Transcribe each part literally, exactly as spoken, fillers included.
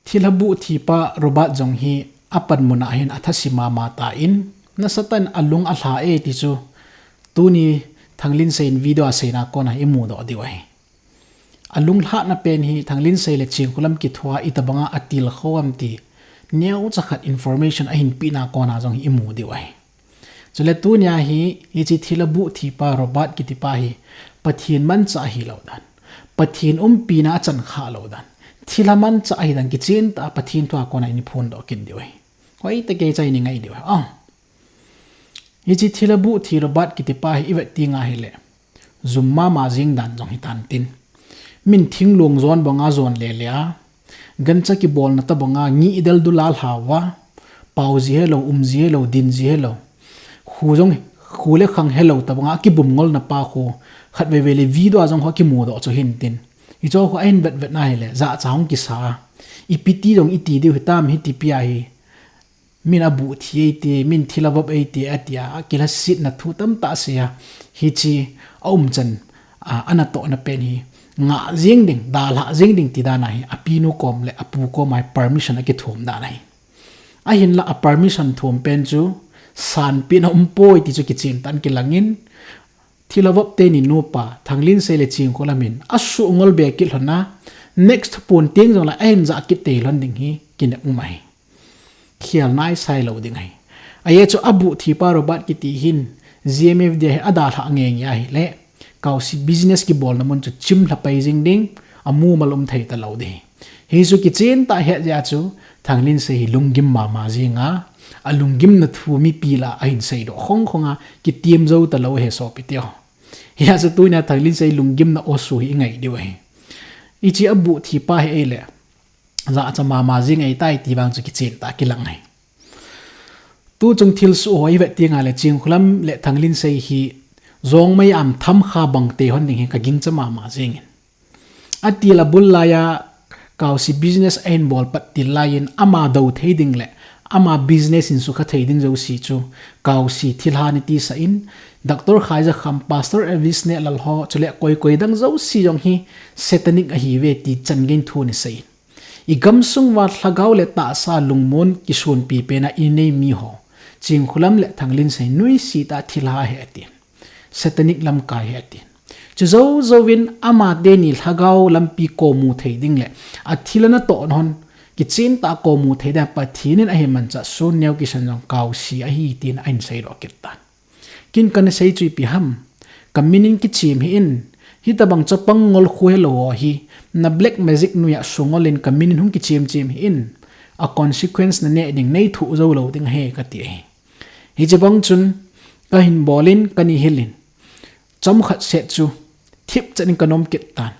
Thilha buh thipa Robert jong hi apanmun a hin athasi mama tan, nasatah in alung alha e ti chu tuni Thanglinsei in video a seina kona imudoh diu ahi. Alung lhahna pen hi Thanglinsei le Chingkholam kithua itobanga atilkhou am ti neocha khat information ahin pehna kona jong hi imu diu ahi. Chule tunia hi, hiche thilha buh thipa Robert kitipa hi Pathen manchah ahilou dan, Pathen umpina achan khalou dan, thilha manchah ahidan kichen tah a Pathen thua kona iphondoh kit diu ahi. Hoitah kei cha ini ngai diu ahi. Hiche thilha buh thi Robert kitipa hi ivet tengle, jum mama jeng dan jong hitan tin. Min thinglung jon banga jon lele a, gancha kibolna tobanga ngih del dul a lhauva, pao ji helou, um ji helou, din ji helou, khu jong, khu le khang helou tobanga kibum ngolna pa khu, khatvei vei le video a jong ho kimudoh chu hin tin. Hicho khu ahin vetvet na hile jahcha hung kisa, ipi ti jong iti diu hitam hitipi ahi. Min abuh thi eiti, min thilha vop eiti atia, akilhasetna thu tamtah asei a, hiche aumchan a anatohna pen hi ngah jeng ding, dalhah jeng ding ti dan ahi, apinu kom le apu koma hi permission akithum dan ahi. Ahinla a permission thum pen chu sanpehna umpoi ti chu kichen tah in kilangin, thilha vop teni nupa Thanglinsei le Chingkholam in asuh ngol be kit lhon a, next thupun teng jongle ahin jah kit tei lhon ding hi kinep um ahi. Khel naisai lou ding ahi. Ajeh chu abuh thipa Robert kiti hin G M F D a hi adalhah ngenge ahile, Kaosi business kibolna mun chu chimlha pai jing ding, amumal um thei talou ding. Hichu kichen tah ahet jeh a chu Thanglinsei hi lunggim mama jeng a, alunggimna thu mipi lah a ahin seidoh khong khong a, kitem jou talou ahi sopite ho. Hijeh a chu tunia Thanglinsei lunggimna osu hi ingai diu ahi. Hiche abuh thipa hi ahile jahcha mama jeng ahitai ti vang chu kichen tah a kilang ahi. Tuchung thilsoh ho ivet tengle Chingkholam le Thanglinsei hi jongmai a um tham kha bang tei lhon ding hi kagingcha mama jengin. Atil abul laiya Kaosi business ahin bol pat til laiyin ama dou thei ding le ama business in sukha thei ding jouse chu Kaosi thilha ana tisah in, Doctor Khaijakham, Pastor Elvis Nehlal ho, chule koi koi dang jouse jong hi satanic ahiuve ti chan gei in thu ana sei in. Igamsung uva lhagao le tahsa lungmon kisonpi pena inei mi ho, Chingkholam le Thanglinsei nuisat a thilha ahi atin. Satanic lamkai ahi atin. Chu jou jouvin amateni lhagao lampi komu thei ding le athilha natoh hon kichen tah a komu thei ding a Pathen in ahin manchah son neo kisan jong Kaosi ahi tin ahin seidoh kit tan. Ken kana sei chu ipi ham, kamin in kichem hih in, hitobang chapang ngol khu helou ho hi, na black magic noiya sungol in kamin in hung kichem chem hih in, a consequence naneh ding, neithoh jou lou ding ahi kati ahi. Hiche bang chun kahin bol in, kana hil in, chomkhat seh chu thipchan in kanom kit tan.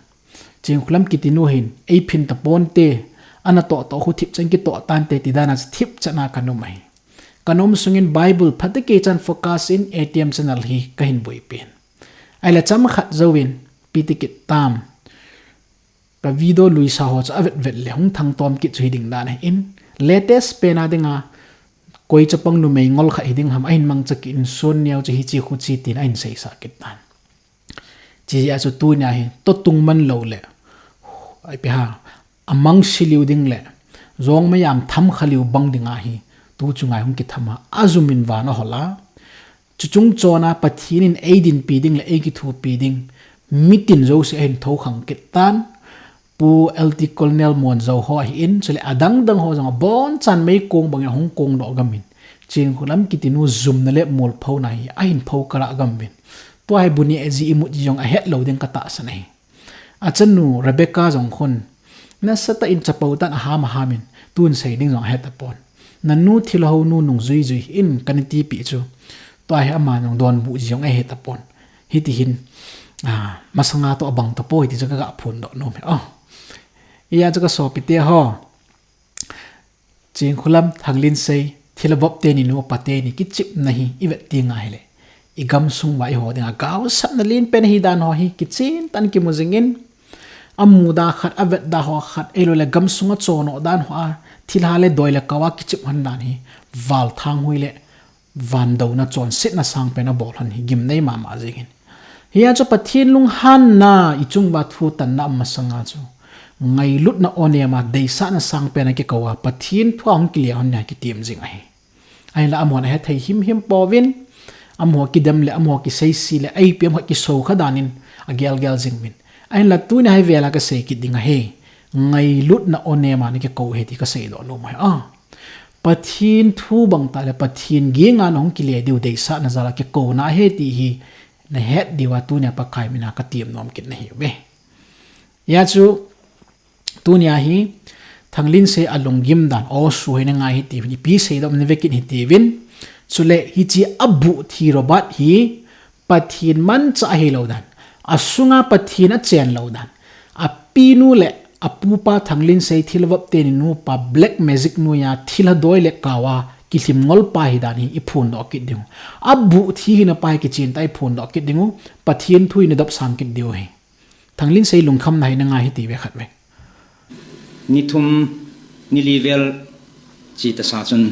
Chingkholam kitinu hin eiphin taponte, anatoh toh khu thipchan kitoh tante ti dan a chu thipchan a kanom ahi. Kanom sungin Bible phatecha chan focus in A T M channel hi kahin buipi in. Ahile chomkhat jouvin ipi ti kit tam, ka video luisa ho chu avet vet le hung thangtom kit chu hiding dan ahin, latest pena dinga koi chapang numei ngol khat hiding ham ahin mangcha kit in, son neo chu hiche khu hiche tin ahin seisah kit tan. Chujeh a chu tunia hi totung man lou le, ipi ham, amangse liu ding le jongmai a um tham kha liu bang ding ahi, tu chu ngai hung kitham a, ajum in van ahol a. Chuche chungchon a Pathen in eidinpi ding le eikithopi ding mitin jouse ahin thoukhang kit tan. Pu L T Colonel Muanjou ho ahin, chule adang dang ho jong abonchan meikong bangin ahung kongdoh gam in, Chingkholam kitinu jumna le molphona hi ahin pho kara gam in. Tua hi bu neh ji imut ji jong ahet lou ding katahsan ahi. Achanu Rebecca jong khun, nasatah in chapo tah in aham aham in, tun sei ding jong ahe tapon. Nanu thilha nu nungjui jui hih in kana tipeh chu, tua hi ama jong donbut ji jong ahe tapon. Hiti hin, a, masanga toh abang tapoi ti chu kaga phondoh nom e. Oh. Hijeh a chu ka sopite ho, Chingkholam, Thanglinsei, thilha vop teni nu pa teni kichepna hi ivet tengle, igamsung uva eiho dinga gaosapna lenpen ahi dan ho hi kichen tah in kimu jingin, amuda khat, avetda ho khat, ahiloule gamsung a chonoh dan ho a, thilha le doi le kau a kichep hon dan hi, val thanghui le vandouna chonsetna sangpen abol hon hi gimnei mama jingin. Hijeh a chu Pathen lunghanna ichung uva thutanna amasanga chu Ngailutna onem a, deisahna sangpen a kikou a, Pathen thu a hung kile hon nia kitem jing ahi. Ahinla amahon ahethei himhim pouvin, amaho kidem le, amaho kiseise le, ipi amaho kisou kha dan in agelgel jing uvin. Ahinla tunia hi vel a kasei kit ding ahi. Ngailutna onem a nakikou ahi ti kasei doh nom ahi. Ah. Pathen thu bang tah le Pathen ging a nahung kile diu deisahna jal a kikouna ahi ti hi nahet diu a tunia Pakai min a katem nom kit nahiuve. Hijeh chun tunia hi Thanglinsei alunggim dan, aw, su hi nangai hitiuvin, ipi seidoh nave kit hitiuvin. Chule hiche abuh thi Robert hi Pathen manchah ahilou dan, asunga Pathen achen lou dan, apinu le apupa Thanglinsei thilvop teni nupa black magic noiya thilha doi le kaoa kilhim ngolpa hi dan hi iphondoh kit diu. Abuh thi hina pa hi kichen tah a iphondoh kit diu. Pathen thu hi nadop sang kit diu ahi. Thanglinsei lungkhamna hi nangai hitiuve khatvei. Ni thum, ni li vel che tasa chun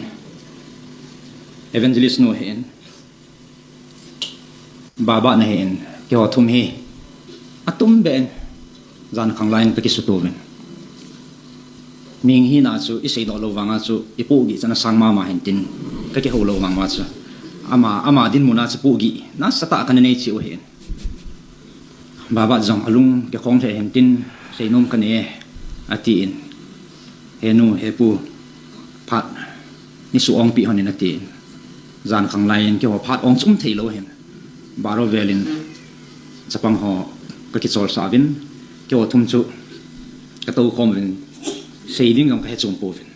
Evangelist nu hin, Baba na hin, keiho thum hi atum beh in jan khang lai in kakisuto uvin. Mihing hina chu iseidoh lou vanga chu ipohgih chan asang mama hintin, kakihou lou vang uva chu ama, ama dinmun a chu pohgih nasatah kana nei cheh u hin. Baba jong alung kikhong lheh hintin, seinom kanei e, atin. He nu, he pu, phat neisuh ongpeh hon in atin. Jan khang lai in keiho phat ong chu um thei lou hin, baro vel in chapang ho kakicholsah uvin, keiho thum chu katoukhom uvin, sei ding jong kahe chom pouvin.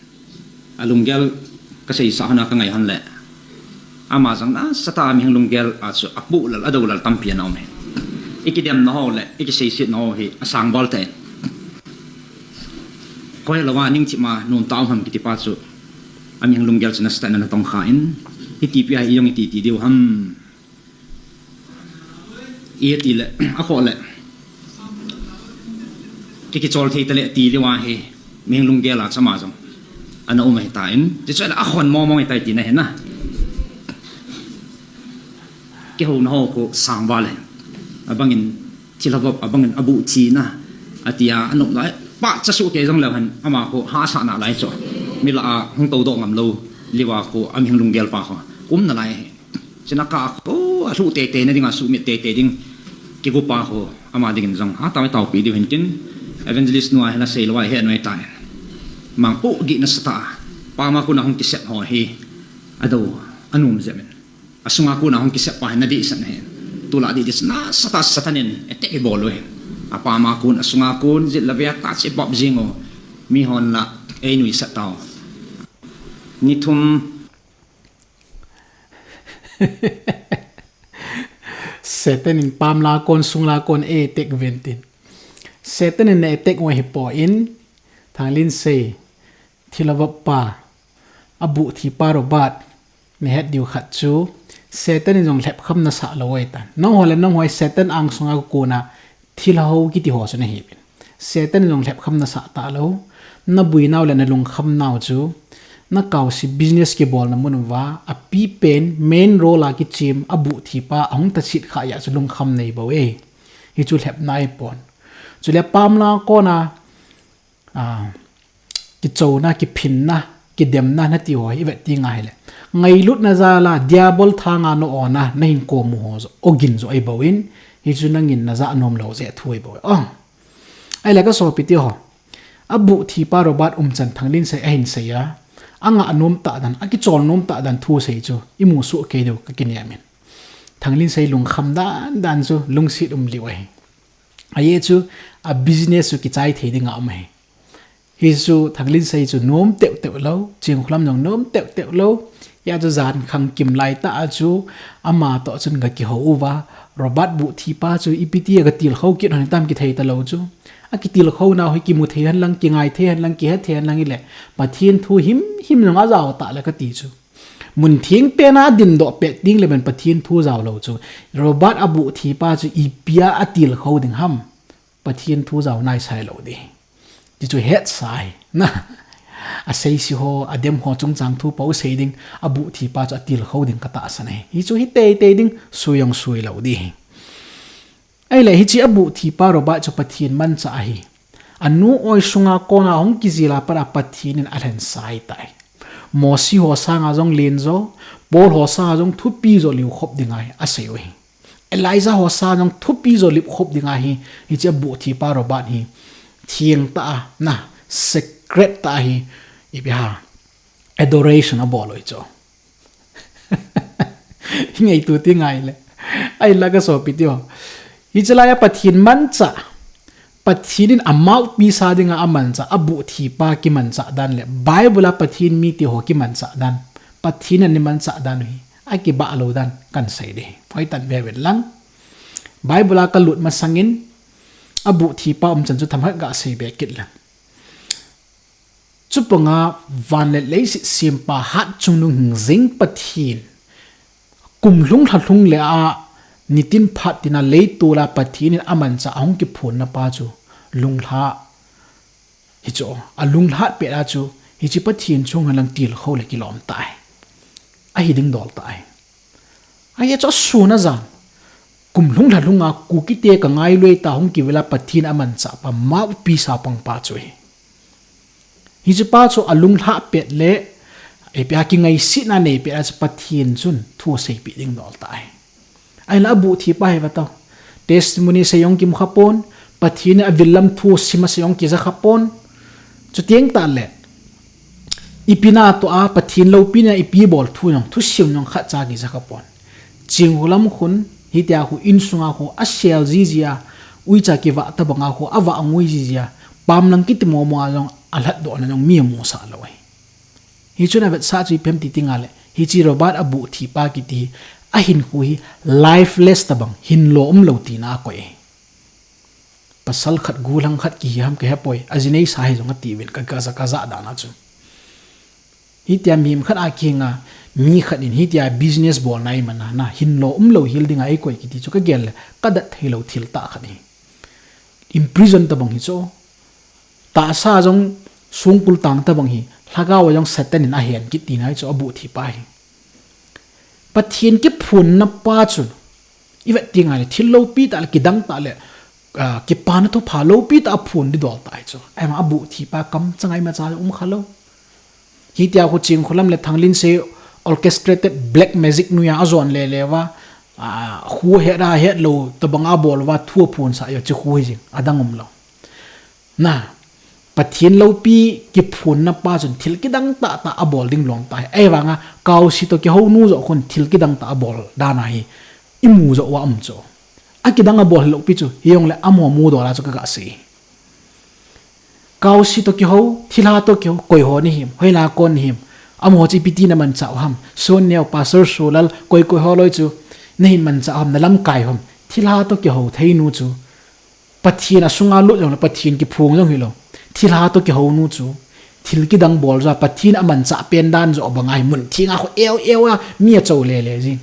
Alunggel kaseisah hon a kangai hon le, ama jong nasatah a mihing lunggel a chu apoh lal, adou lal tampi ana um e. Ikidemna ho le ikiseisetna ho hi asang bol tah in. Koi lou a ningthip a nomtah um ham kiti pa chu, amihing lunggel chu nasatah in ana tongkha in, hitipi a hi ijong iti ti diu ham. Iti le, akhoh le, ki, kichol thei tale ti diu ahi, mihing lunggel a chu ama jong ana um ahitan, tichu le akhon mong mong ahitai tina ahi na. Kihouna ho khu sang val e. Abang in thilha vop, abang in abuh thina, atia anop lai. Pahcha soh kei jong leu hen, ama khu hahsa nalai chu. Mi lah a hung toudoh ngam lou, liva khu amihing lunggel pa khu um nalai ahi. Chuna kah a khu alhuh teitei na dinga, sumit teitei ding kigo pa khu ama dingin jong hatah a itaopi diu hintin, Evangelist nu a hin asei lou a ihet u ahitai. Mang pohgih nasatah a, pam a kona hung kisep ho hi adou, anom jep in. Asunga kona hung kisep pa hi nadehset ahi. Tulai dehset nasatah a Satan in attack ibol u ahi. Apam a kon, asunga kon, jet le vei a tah chu ibop jing u. Mihon la einuisat tau. Ni thum. Satan in pam la kon, sung la kon a attack uvin tin. Satan in ana attack u ahipoi, Thanglinsei, thilha vop pa, abuh thi pa Robert, nahet diu khat chu, Satan in jong lhepkham nasah lou u ahitan. Nangho le nangho hi Satan angsunga kona thilha ho kiti ho chu nahiuvin. Satan in jong lhepkham nasah talou. Nabuinau le nalungkhamnau chu, nakaosi business kibolna mun uva apipen main role a kichem abuh thi pa ahung taset khah jeh a chu lungkham neibou e. Hichu lhepna ahipon. Chule pam la kona, a, kichouna, kiphinna, kidemna nati ho hi ivet tengle, ngailutna jal a diabol thanga na-on a nahin kom u ho joh ogin joh ahibou in, hichu nangin najah nom lou jeh a thu ahibou e. O. Ahile kasopite ho, abuh thi pa Robert umchan Thanglinsei ahin sei a, angah nom tah dan, akichol nom tah dan thusei chu imu soh kei diu kakinem in. Thanglinsei lungkham dan dan chu lungset um lheh u ahi. Ajeh chu a business chu kichai thei dinga um ahi. Hichu Thanglinsei chu nom teuteu lou, Chingkholam jong nom teuteu lou. Hijeh chun jan khang kim laitah a chu amatoh chun gakihou uva, Robert buh thi pa chu ipi tia gatilkhou kit hon tam kithei talou chu. Akitilkhou nau hi kimu thei henlang, kingai thei henlang, kihe thei henlang hile, Pathen thu himhim jong ajao tah le kati chu. Mun theng pen a dindoh pet tengle man Pathen thu jao lou chu, Robert abuh thi pa chu ipi a atilkhou ding ham. Pathen thu jao naisai lou ding. Tichu hetsa ahi. Na. Aseise ho, adem ho chungchang thu pou sei ding, abuh thi pa chu atilkhou ding katahsan ahi. Hichu hi teitei ding, sui jong sui lou ding ahi. Ahile hiche abuh thi pa Robert chu Pathen manchah ahi. Anu oi sunga kona hung kijila pat a Pathen in alhen sai tai. Mosi ho sanga jong len jo, Paul ho sanga jong thupi jo liu khop ding ahi, asei u hi. Elijah ho sanga jong thupi jo liu khop ding ahi, hiche abuh thipa Robert hi. Theng ta a, na, secret ta a hi, ipi ha, adoration abol u hi chu. Hi ngei tu ti ngai le. Ahinla ka sopi teho. Hiche lai a Pathen mancha. Pathen in a mouthpiece a dinga amancha, abuh thipa kimancha dan le Bible a Pathen mite ho kimancha dan. Pathen in ani mancha dan u hi. Akibah lou dan kan sei ding. Hoi tan ve ven lang. Bible a ka lut masangin abuh thipa umchan chu themkhat ga sei be kit le. Chupanga van le leiset sempa hat chungnung hing jing Pathen. Kum lhung lha lhung le a nitin phat tina leitol a Pathen in amancha ahung kiphonna pa chu lunglha. Hichu, alunglhat pet a chu, hiche Pathen chunga lang tilkhou le kilom tai. Ahi ding dol tai. Ahi chu asun a jan. Kum lhung lha lhunga Kukite ka ngailui ta hung kivela Pathen amancha pa mouthpiece a pang pa chu hi. Hiche pa chu alunglha pet le, ipi a kingaisetna nei pet a chu Pathen chun thu asei peh ding dol tai. Ahinla abuh thipa hi vetao. Testimony sei jong kimu kha pon, Pathen in avil lam thu sim asei jong kija kha pon. Chuteng tah le, ipi natoh a, Pathen loupina ipi bol thu jong, thusim jong khatcha kija kha pon. Chingkhulam khun, hitia khu insunga khu, asel jiji a, uicha kivah tabanga khu, avah ngui jiji a, pamlang kiti momo a jong, alhatdohna jong mi amusah lou ahi. Hichun avetsah chu ipi ham ti tinga le, hiche Robert abuh thipa kiti, ahinkho hi lifeless tabang, hinlo umlou tina akoi ahi. Pasal khat gollhang khat kihi ham kahepoi, aji neisa hi jong ati uvin ka, ka ja, ka ja dan a chu. Hitia mihem khat a kihenga, mi khat in hitia business bolna iman a, na, hinlo umlou hel dinga eikoi kiti chu kagel le, kadat theilou thil tah khat ahi. Imprison tabang hi chu. Tahsa jong songkul tang tabang hi, lhagao a jong Satan in ahen kit tina hi chu abuh thipa hi. Pathen kiphonna pa chun, ivet tinga le, thil loupi tah le, kidang tah le, ah, kipana thupha loupi tah aphon ding dol tai chu. Aima abuh thipa kamchang a imacha um kha lou. Hitia khu Chingkhulam le Thanglinsei orchestrated black magic noiya ajon lele uva, ah, khu het a het lou tabang abol uva thu aphonsah jeh chu khu hi jing, adang umlou. Na, Pathen loupi kiphonna pa chun thil kidang tah tah abol ding lom tai. Ahivanga, Kaosi toh kihounu joh khun thil kidang tah abol dan ahi, imu joh uva um chu. Akidang abol lou pi chu, hijongle amaho mudola chu kaga sei. Kaosi toh kihou, thilha toh kihou, koi ho nahim, hoilai a kon nahim, amaho chu ipi ti namanchah u ham, Sonneo, Pastor Solal, koi koi ho loi chu, nahin manchah u ham, nalamkai u ham, thilha toh kihou theinu chu, Pathen asunga lut jongle Pathen kiphong jong hilou. Thilha toh kihounu chu. Thil kidang bol joh a Pathen amanchah pen dan joh banga hi mun thenga khu eu eu a mi achou lele jin.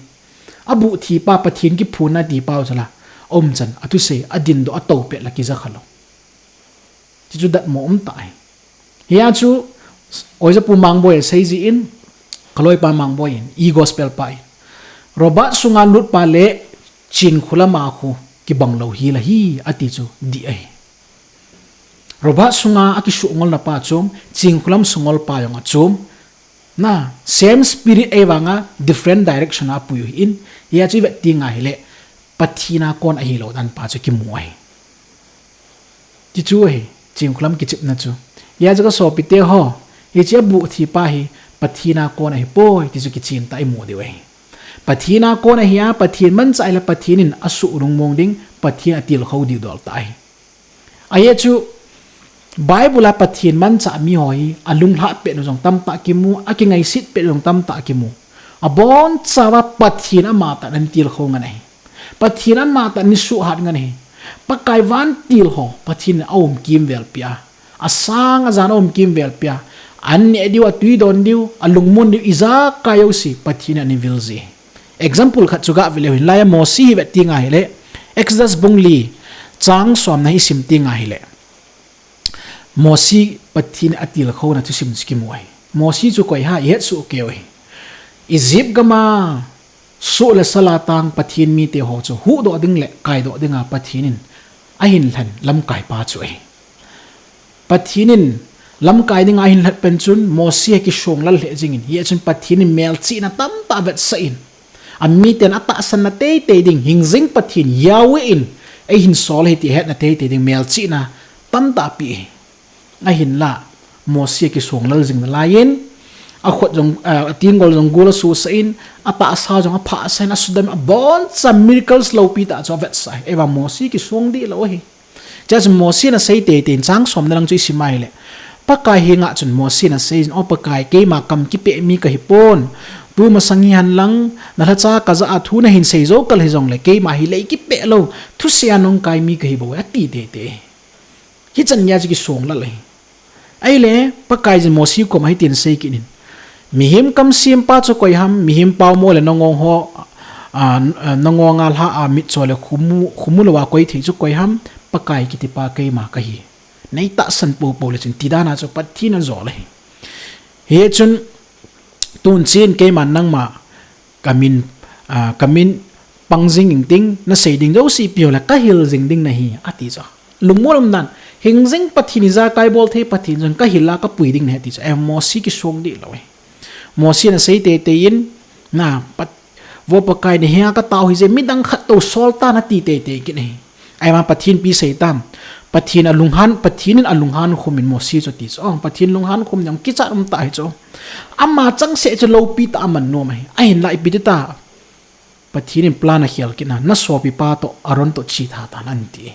Abuh thipa Pathen kiphonna tipa u chu la. Aumchan, athusei, adindoh, atou pet la kija kha lou. Hichu datmo um tai. Hia chu, Oja Pu Mangboi asei jin, kaloipa Mangboi in, e-gospel pa in. Robert sunga lut pa le Chingkhulam a khu kibang lou hel ahi ati chu dih ahi. Robert sunga akisuh ngolna pa chom, Chingkhulam sungol pa jong achom. Na, same spirit ahivanga different direction a pui u ahin, hia chu ivet tinga hile, Pathen a kon ahilou dan pa chu kimu ahi. Ti chu ahi, Chingkhulam kichepna chu. Hia chu ka sopite ho, hiche abuh thipa hi Pathen a kon ahipoi, ti chu kichen tah a imu diu ahi. Pathen a kon ahi a, Pathen manchah ahile Pathen in asuh lungmong ding, Pathen atilkhou diu dol tah ahi. Ajeh chu, Bible a Pathen manchah mi ho hi, alunglhah pet u jong tamtah kimu, akingaiset pet u jong tamtah kimu. Abonchauva Pathen amatah in atilkhou ngen ahi. Pathen amatah in asuhhat ngen ahi. Pakai vantil ho, Pathen in aum kimvel peh a. Asang ajan aum kimvel peh a. An neh diu, atui don diu, alungmon diu, ijakai jouse, Pathen in ana vil ji. Example khat chu gah ve leu hen, hilai a Mosi hi vet tinga hile, Exodus bung li, chang somna hi isim tinga hile. Mosi Pathen in atilkhouna thusim chu kimu ahi. Mosi chu koi ham ihet soh kei u ahi. Egypt gam a soh le sal a tang Pathen mite ho chu huhdoh ding le kaidoh dinga Pathen in ahin lhen lamkai pa chu ahi. Pathen in lamkai dinga ahin lhat pen chun Mosi akisong lal lheh jingin, hia chun Pathen in melchihna tamtah avetsah in, amiten atahsanna teitei ding, hingjing Pathen Yahweh in eihin sol ahi ti ahetna teitei ding melchihna tamtah ape. Ahinla, Mosi akisong lal jing nalaiyin, akhut jong, ah, atenggol jong gul asosah in, atahsa jong aphahsah in, asudam in, aboncha miracles loupi tah chu avetsah ahi. Ahivang Mosi kisong dih lou ahi. Chua chun Mosi in asei teitei in chang somna lang chu isim a ahile, Pakai henga chun Mosi in asei jin, O Pakai, keima kam kipeh mi kahipon. Tumasang hihen lang, nalhacha kajah a thu nahin sei jou kal hijongle, keima hi lei kipeh lou, thusei a nungkai mi kahi bou, ati teitei. Hichan geiya chu kisong lal ahi. Ahile, Pakaiyin Mosi koma hitin asei kit in, mihem kamsempa chu koi ham, mihem paomo le nangong ho, a, a, nangonga lha a mitcho le khumu, khumu louva koi thei chu koi ham, Pakai kitipa keima kahi. Nei tahsan poupou le chun, ti dan a chu Pathen in ajol ahi. Hichun, tun chun keiman nangma kamin, ah, kamin pang jing inting, nasei ding jouse ipi ho le kahil jing ding nahi, ati chu. Lungmong um dan, hingjing Pathen, ijakai bol thei Pathen chun kahil a kapui ding nahi ati chu. Ahivang Mosi kisong dih lou ahi. Mosi in asei teitei in, na, Pat-, Vo Pakai, nahenga katao hije, midang khat tou sol tan ati teitei kit ahi. Ahivang Pathen ipi asei tam. Pathen alunghan, Pathen in alunghan khum in Mosi chu ati chu. O, Pathen lunghan khum jong kichat um tah ahi chu. Ama changseh chu loupi tah a aman nom ahi. Ahinla ipi ti ta. Pathen in plan akhel kit na, nasopipa toh, Aaron toh chetha tan ati.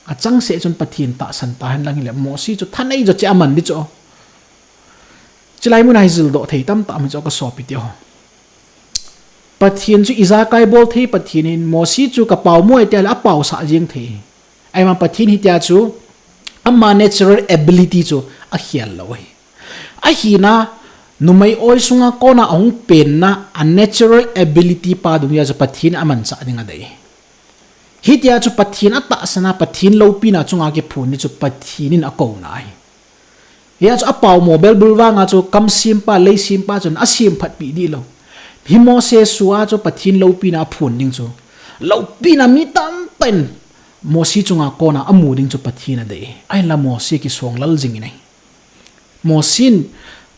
Achangseh chun Pathen tahsan tahen lang hile, Mosi chu thanei jo cheh a aman ding chu. Chulai muna hi jildoh thei tamtah um ahi chu kasopi teho. Pathen chu ijakai bol thei Pathen in, Mosi chu kapaomo e tia le apaosah jeng thei. Ahivang Pathen hitia chu ama natural ability chu akhel lou ahi. Ahina, numei oi sunga kona ahung penna, a natural ability pa dungjui a chu Pathen amanchah ding adei. Hitia chu Pathen atahsan a, Pathen loupina chunga kiphon ding chu Pathen in akouna ahi. Hia chu apaomo belbul vanga chu kamsempa, leisempa chun asemphatpi dih lou. Hi Moses sua chu Pathen loupina aphon ding chu. Loupina mi tamtah in Mosi chunga kona amu ding chu Pathen adei. Ahinla Mosi kisong lal jing in ahi. Mosi in,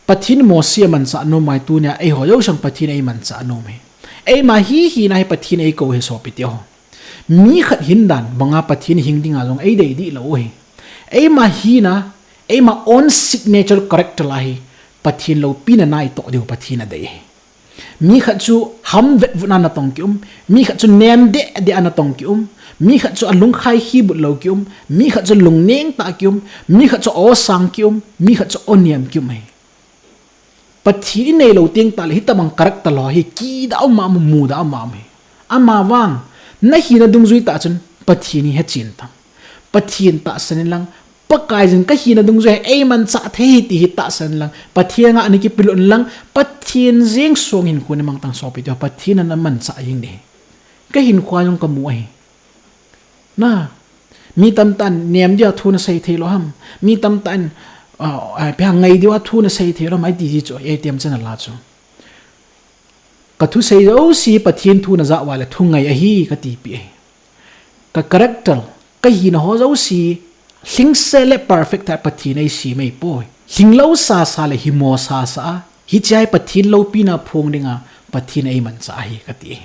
Pathen Mosi amanchah nom ahi tunia, eiho jouse jong Pathen eimanchah nom ahi. Eima hi hina hi Pathen eikou ahi sopi teho. Mi khat hin dan banga Pathen hing dinga jong eidei dih lou ahi. Eima hina, eima own signature character a hi Pathen loupina na itoh diu Pathen adei ahi. Mi khat chu ham vetvut na natong kium, mi khat chu nem deh deh a natong kium, mi khat chu alungkhai khibut lou kium, mi khat chu lungneng tah kium, mi khat chu osang kium, mi khat chu oniam kium ahi. Pathen inei lou teng tah le hitabang character lou hi kida um a um, muda um a um ahi. Amavang, nahina dungjui tah chun Pathen hi hechen tan. Pathen tahsan in lang, Pakaiyin kahina dungjui hi eimanchah thei ahi ti hi tahsan in lang, Pathen anga nakipelut in lang, Pathen jeng song hinkho namang tan sopi teho, Pathen in namanchah jing ding ahi. Kahinkhoa jong kamu ahi. Na, mi tamtah in nem dia thu nasei thei lou ham. Mi tamtah in, ah, ah, ipi ham ngai dia thu nasei thei lou ham, ati ji chu, A T M channel a chu. Kathusei jouse Pathen thu najah uva le thungai ahi katipeh ahi. Ka character, kahina ho jouse, lhingsel le perfect tah Pathen eisem ahipoi. Lhinglou sasa le himo sasa a, hiche hi Pathen loupina phong dinga Pathen eimanchah ahi kati ahi.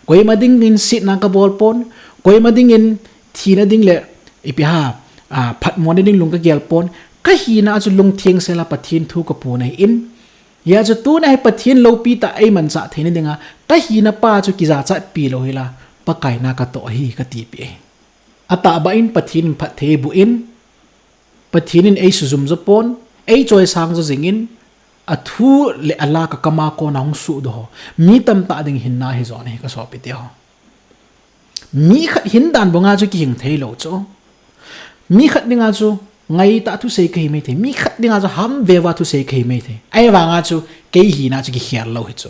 Koima dingin setna kabol pon, koima dingin thina ding le ipi ham, a, phatmona ding lung kagel pon, kahina a chu lungthengsel a Pathen thu kaphon ahin, hia chu tuna hi Pathen loupi tah eimanchah theina dinga, kahina pa chu kijachatpi lou hila, Pakai na katoh ahi katipeh ahi. Atahbeh in Pathen in phatthei eiboh in, Pathen in eisujum jo pon, eichoisang jo jingin, athu le ala kakam a kona hung sohdoh ho, mi tamtah ding hinna hijo ahi kasopi teho. Mi khat hin dan banga chu kihing thei lou chu. Mi khat dinga chu ngaitah thusei kahi maithei. Mi khat dinga chu ham veuva thusei kahi maithei. Ahivanga chu kei hina chu kikhel lou hi chu.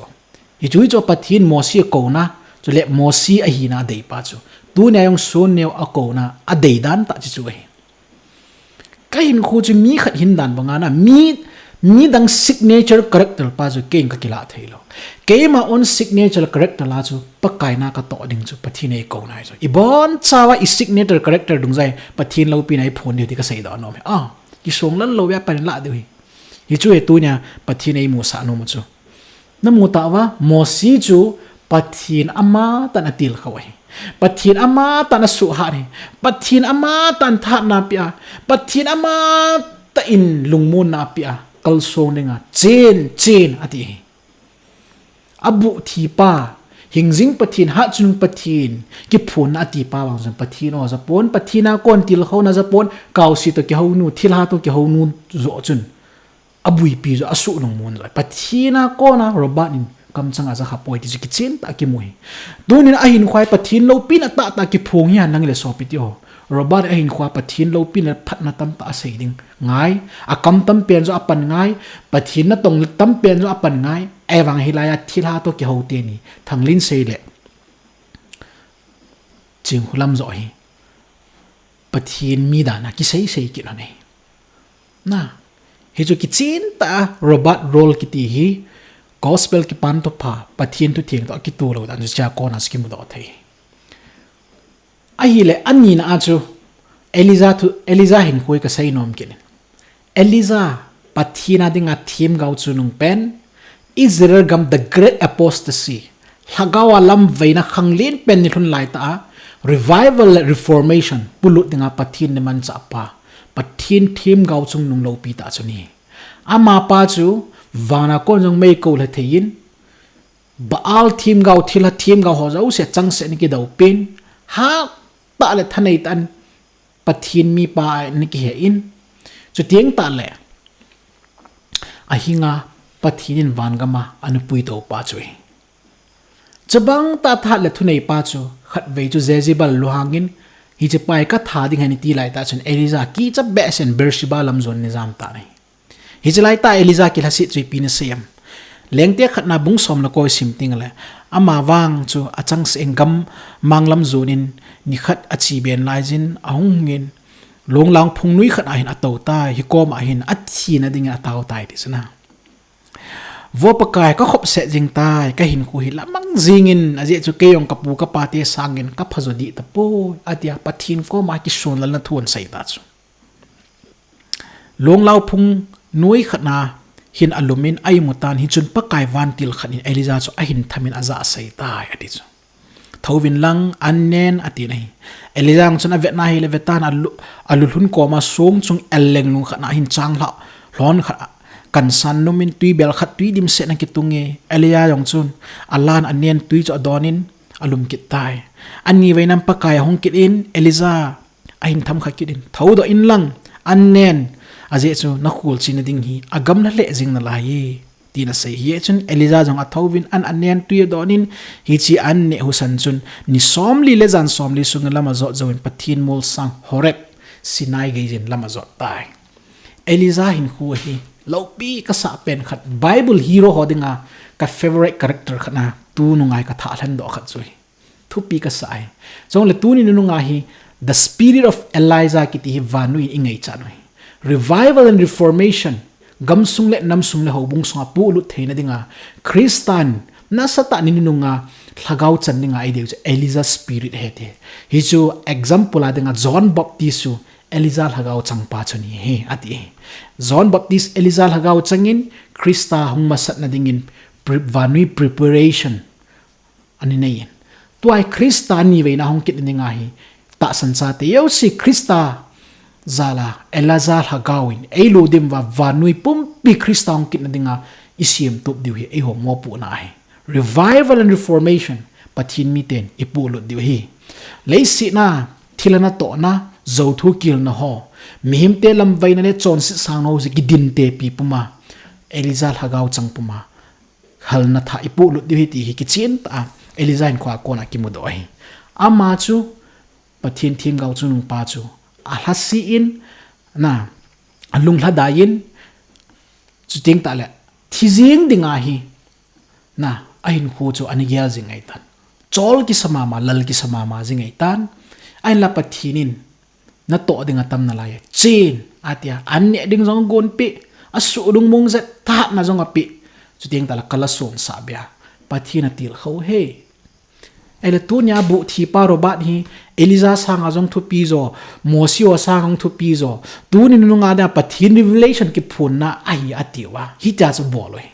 Hichu hichu Pathen Mosi akouna, chule Mosi ahina adeipa chu. Tunia jong Sun Neo akouna, adei dan tah chu chu ahi. Kahinkho chu mi khat hin dan banga na, mi, midang signature character pa chu keiin kakilah thei lou. Keima own signature character a chu Pakai na katoh ding chu Pathen eikouna ahi chu. Ibonchauva i signature character dungjui a Pathen loupina eiphon diu ti kaseidoh nom ahi. Ah. Kisong lal lou a pan la diu hi. Hichu hi tunia Pathen eimusah nom u chu. Namu tauva, Mosi chu Pathen amatah in atilkhou ahi. Pathen amatah in asuhhat ahi. Pathen amatah in thahatna apeh a. Pathen amatah in lungmonna apeh a. Kalsong dinga, chen, chen, ati ahi. Abuh thipa, hingjing Pathen, hatchungnung Pathen, kiphonna atipa vang chun Pathen o japon, Pathen a kon tilkhouna japon, kaosi toh kihounu, thilha toh kihounu joh chun abuipi joh, asuh lungmon joh. Pathen a kona Robert in kamchang ajakha poi ti chu kichen tah a kimu hi. Tunin ahinkhoa hi Pathen loupina tahtah kiphong hi henlang le sopi teho. Robert ahinkhoa Pathen loupina phatna tamtah asei ding ngai. Akam tampen joh apan ngai. Pathen natong tampen joh apan ngai. Ahivang hilai a thilha toh kihou teni. Thanglin sei le. Chingkhulam joh hi. Pathen mi dan a kisei sei kit lhon ahi. Na, hichu kichen tah a Robert role kiti hi, gospel kipan thupha, Pathen thutheng toh akitoh lou dan chu hichea kona chu kimudoh thei. Ahile, anina a chu, Elijah thu, Elijah hinkho hi kasei nom kit in. Elijah, Pathen a dinga themgao chungnung pen, Israel gam the great apostasy, lhagao a lamveina khanglen pen nilhun laitah a, revival le reformation, polut dinga Pathen in amanchah pa, Pathen themgao chungnung loupi tah chu ahi. Amapa chu, vana kon jong mei kolha thei in, Baal themgao, thilha themgao ho jouse achangseh in akidou pen, hattah le thanei tah in, Pathen mipa ana kihe in, chuteng tah le, ahinga Pathen in vangam a ana puitou pa chu ahi. Chubang tah thahat le thunei pa chu, khatvei chu Jezebel lunghang in, hichepa hi katha ding ahi ati laitah chun Elijah kicha behseh in Beersheba lam jon ana jam tan ahi. Hiche laitah Elijah kilhaset chu ipi ana sei em. Lengte khatna bung som le ko isim teng le. Amavang chu achangseh in gammang lam jon in nikhat ache ben laiyin ahung hung in lunglang phung noi khat a hin atou tai, hikoma hin athina dingin atao tai ti chu ahi. Vo Pakai, kakhopset jing tai, kahinkho hi lamang jingin, ajeh chu kei jong kapu kapa te sangin kaphajo dih tapoi, atia Pathen koma kisonlalna thu asei ta chu. Lunglang phung noi khat a hin alum in a-imu tan, hichun Pakai vantil khat in Elijah chu ahin tham in ajah asei tai, ati chu. Thouvin lang, an nen, ati ahi. Elijah chun avet na ahile vetan alu, alulhun koma song chung el lenglung khat a hin changlhah lhon khat a kansan num in tuibel khat tui dimset in akitung e. Elijah jong chun alan anen tui chu adon in alum kit tai. Anivei nan Pakai ahung kit in Elijah ahin tham kha kit in, thoudoh in lang, an nen, ajeh chu nakhol china ding hi agamla lheh jing nalai e, tin asei. Hichun Elijah jong athouvin an anen tui adon in, hiche an neh husa chun ni somli le jan somli sung lam ajot jouvin Pathen molsang Horeb Sinai geiyin lam ajot tai. Elijah hinkho hi loupi kasah pen khat, Bible hero ho dinga ka favorite character khat a, tunung a hi kathah lhendoh khat chu ahi. Thupi kasah ahi. Chule tuni nunung a hi, the spirit of Elijah kiti hi vannoi in ingaichat u ahi. Revival and reformation, gamsung le namsung le houbung sunga polut theina dinga, Christan nasatah in nunung a lhagao chan dinga eidei u chu Elijah spirit ahi ti. Hichu example a dinga John Baptist chu Elijah lhagao changpa chu ahi, ati. John Baptist Elijah lhagao changin Christa hung masatna dingin pre-, vannoi preparation ana nei in. Tua hi Christa niveina hung kit ding ahi. Tahsan chate jouse Christa jal a Elijah lhagao in eilut diu va, vannoi pumpi Christa hung kitna dinga isem tup diu hi eiho mopohna ahi. Revival and reformation, Pathen miten ipolut diu ahi. Leiset a thilha natohna, jouthu kilna ho, mihemte lamveina le chonset sangna ho jouse kidin tepi puma, Elijah lhagao chang puma halna thah ipolut diu ahi ti hi kichen tah a Elijah hinkho a kona kimudoh ahi. Ama chu Pathen themgao chungnung pa chu alhase in, na, alunglhadai in, chuteng tah le thi jeng ding ahi, na, ahinkho chu ana gel jing ahitan. Chol kisa mama, lal kisa mama jing ahitan. Ahinla Pathen in natoh ding atam nalai e, chen, atia, an neh ding jong agonpeh, asuh lungmong jeh, thahatna jong apeh. Chuteng tah le kal asonsah beh a, Pathen atilkhou e. Ahile tunia buhthi pa Robert hi Elijah sanga jong thupi jo, Mose ho sanga jong thupi jo. Tuni nunga dia Pathen revelation kiphonna ahi atiuva. Hitia chu bol u hi.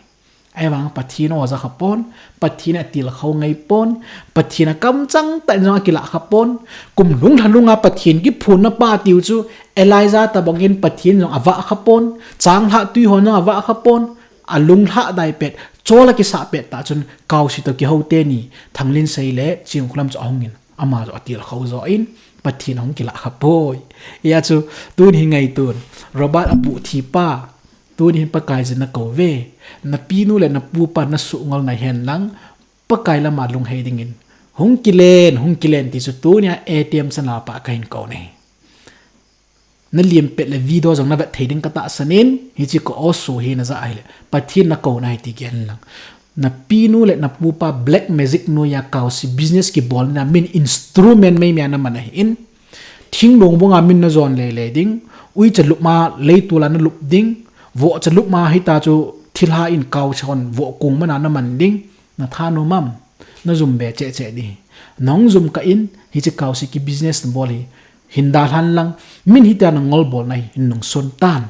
Ahivang Pathen aja khapon, Pathen atilkhou ngaipon, Pathen akamchang tah in jong akilah khapon. Kum lhung lha lunga Pathen kiphonna pa atiu chu Elijah tobangin Pathen jong avah khapon, changlhah twi hon jong avah khapon. Alunglhah dai pet, chol akisah pet tah chun Kaosi toh kihou teni, Thanglinsei le Chingkholam chu ahungin, ama chu atilkhou jo in, Pathen ahung kilah khapoi. Hia chu, tuni hi ngaitun, Robert abuhthi pa, tuni hin Pakai jin nakouve, napinu le napupa nasuhngolna hihen lang, Pakai lama lunghei dingin, hung kilen, hung kilen ti chu tunia A T M channa pa kahin kou nahi. Nalimpet le video jong navet thei ding katahsan in, hiche ka oso hi najah ahile, Pathen nakouna ahi ti gel in lang. Napinu le napupa black magic noiya Kaosi business kibolna min instrument meimei a naman ahin, thinglhang bunga min najon lele ding, uicha lupma leitol a nalup ding, vohcha lupma hita chu thilha in Kaosi hon vohkong mana naman ding, nathanom am? Najum be cheh cheh ding. Nahung jum kah in, hiche Kaosi ki business nabol hi, hin dalhan lang, min hitia nangol bolna hi hin nungsun tan.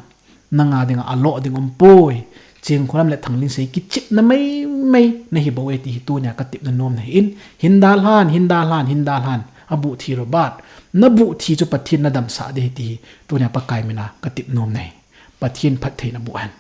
Nanga dinga alo ding umpoi. Chingkholam le Thanglinsei kichepna meimei nahi bouve ti hi tunia katepna nom nahin, hin dalhan, hin dalhan, hin dalhan. Abuhthi Robert, nabuhthi chu Pathen nadamsah ding ahi ti hi tunia Pakai mina katep nom nahi. Pathen phattheina boh hen.